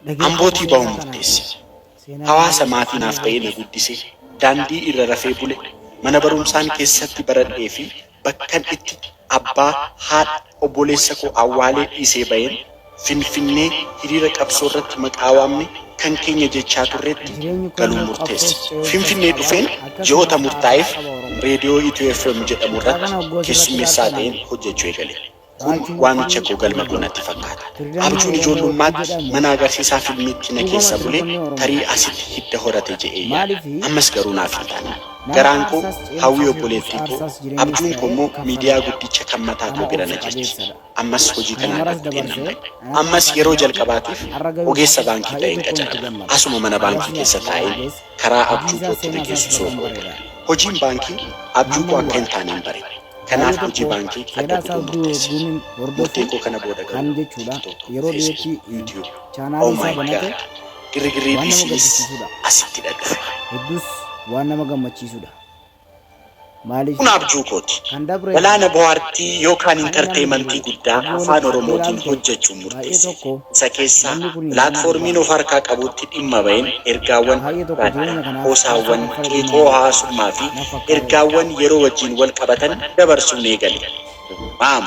Ambootii Dhageeffadhu bahuun seenaa kana murteesse. seenaa Hawaasa nama maatii naaf seenaa ta'ee na qabus. guddise, daandii irra rafee bule, mana barumsaan keessatti baradhee fi bakkan itti abbaa, haadha, obboleessa koo awwaalee dhiisee baheen Finfinnee hiriira qabsoo irratti maqaa waamne kan keenya jechaa turretti Jireenyi koo galuun immoo murteesse. qabsoos ce'umsas Finfinnee qaba dhufeen ji'oota akkasumas aarsaa murtaa'eef qaba Oromoon. Reediyoo Itiyoo FM jedhamu Mucaa irratti kana hoggoo asirratti keessummeessaa ilaaltan ta'een ani hojjechuu eegale. Kun Raachuu waamicha fi koo galma ga'u natti fakkaata. Tirdamni Abjuun Oromoo yoo ijoollummaatti jedhamu mana agarsiisaa filmiitti na dhugama keessa bule sirboonni tarii Oromooti. asitti hidda horate je'ee yaada. Maaliifi Ammas garuu naaf hin taane. nama Garaan koo aarsaas hawwii ce'umsas hir'uus obboleettii koo, aarsaas jireenyas abjuun koo ta'e immoo miidiyaa kaffaluudha. guddicha kan mataa koo Nama bira na obsa jirti. qabeessadha. Ammas hojii Kana kanaan maras dhaquuteen nan dabarsee ba'e. anatti Ammas maqaan yeroo isaatti jalqabaatiif har'a gahuu ogeessa isaaf baankii baay'ee ta'een tokkoon itti qacarame. gammada. Asuma mana baankii Hawaasni keessa ati taa'een arges karaa hojii abjuu isaas kootti na seenaa isaas geessu barruun soofuu eegale. bareedaadha. Hojiin baankii abjuu koo Maammoon akka hin Bu'aadha. taaneen bare. Kanaaf Baay'ee hojii tokko baankii adda seenaa isaa kutuun murteesse. guumin Murtee hordofuun koo kana booda kan garuu jechuudha TikTok, yeroo Facebook, dhiyootti YouTube, oh chaanaalii isaa my banate god, girrigirrii waan nama dhiisiinis gaddisiisudha. asitti dhadhufe. Hedduus waan nama gammachiisudha. Maaliif Kun abjuu kooti. kan dabree fi Galaana bohaartii yookaan kan inni amma intarteemantii jiru guddaa hogguu Afaan walitti Oromootiin ilaalte hojjechuun baay'ee murteesse. tokko Isa keessaa namni kun nama pilaatfoormiin of dhugaadha. harkaa qabutti dhimma baheen ergaawwan Baay'ee adda tokko addaa, jireenya kanaaf aarsaa qoosaawwan, kaffale qeeqoo jennee hawaasummaa fi na fakkaata. ergaawwan yeroo wajjin wal qabatan dabarsuun eegale. Maam!